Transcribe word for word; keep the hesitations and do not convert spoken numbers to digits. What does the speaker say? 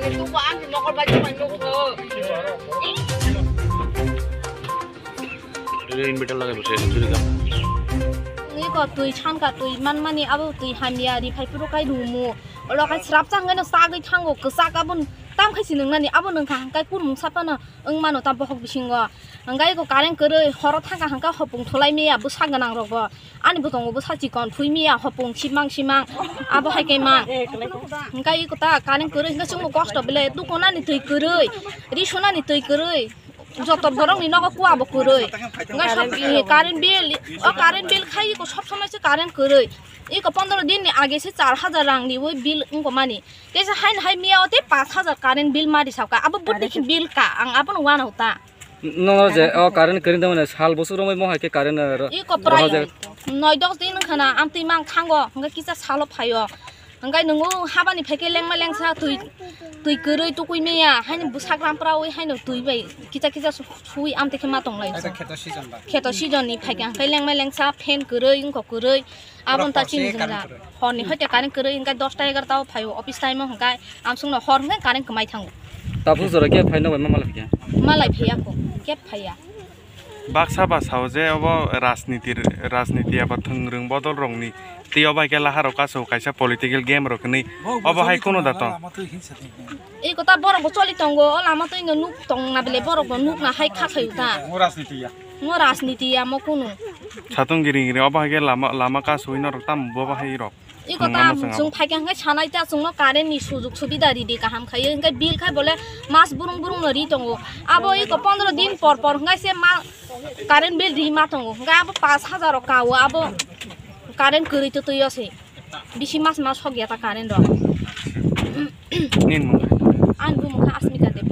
Rain meter lagai bose, churi ka. Ni ko twi sanka twi manmani abo twi hamya ri phai phuru kai rumu. Olo kai srap chang gano sagwi thango kwchak abon tam khai si nwngnani abo nungkha hangkai kurmung sapano wng mano ta bohok bisingo. Hangkai ko current kwrwi horo thangka hangka hopung thulai miya bwsa gwnang rogo. Ani bwtongo bwsa chikon phui miya hopung simang simang abo hai kai mang. Hangkai ko ta current kwrwi hangka chungo kosto bele dukonani twi kwrwi, ri sunani twi kwrwi. Joto borok ni nogo kua bo kwrwi. Hwnga sob, eh, current bill, o current bill khai ko sob somoi se current kwrwi. Iko pondro din ni age se char hajar rang ni oi bill wngko mani. Kesa hain hai miya o te pash hajar current bill mari sauka. Abo buddi bill ka, ang abono wana uta. No je o current kwrwi da mane sal bosuk romoi mo hai ke current, eh, ro-, Iko rohor prai je. Noi dos din wngkha na, amtwi mang thango, hwnga kisa salo phaio. Hwngai nungo habani phaikhe lengma lengsa twi, twi kwrwi tukui meya, haino bwsak rampra ui haino twi bai kicha kicha su-, sui amtwi khe ma tonglai. Kheto season ba. Kheto season ni phaikhe hwngai lengma lengsa fan kwrwi wngkok kwrwi. Abon ta chini jingla. Horni hoite current kwrwi hwngai dosta egarta o phaio office time o hwngai amsungno hor hwngai current kwmai thango. Tabuk jora khe phaino bai ma malai khe. Malai phaiya ko, kep phaiya. Baksa ba sao je obo rajniti, rajniti abo thwngrwng bodol rokni tei obo hai khe lahai rok kaso kaisa political game rok hinwi obo hai kunu da tong. Eko ta borok bo choli tongo, o lama twi no nuk tong na bele borok bo nuk na hai kha khayu ta. Ngo rajniti ya. Ngo rajniti ya mo kunu. Satung giri giri obo hai khe lama, lama kaso ino rok tam bo hai rok. Iko tam chwng phaikha hwnkhe sanai ta chwngno current ni sujuk subida ridi kaham khai hwnkhe bill khai bole mas burung burung no ri tongo. Abo iko pondro din por por hwnkhe se ma current bill ri ma tongo. Hwnkhe abo pash hajar rok kao abo current kwrwi twtwi o se. Bisi mas mas hok ya ta current rok. Nini mung? Ani bumung kha Asmita Debbarma.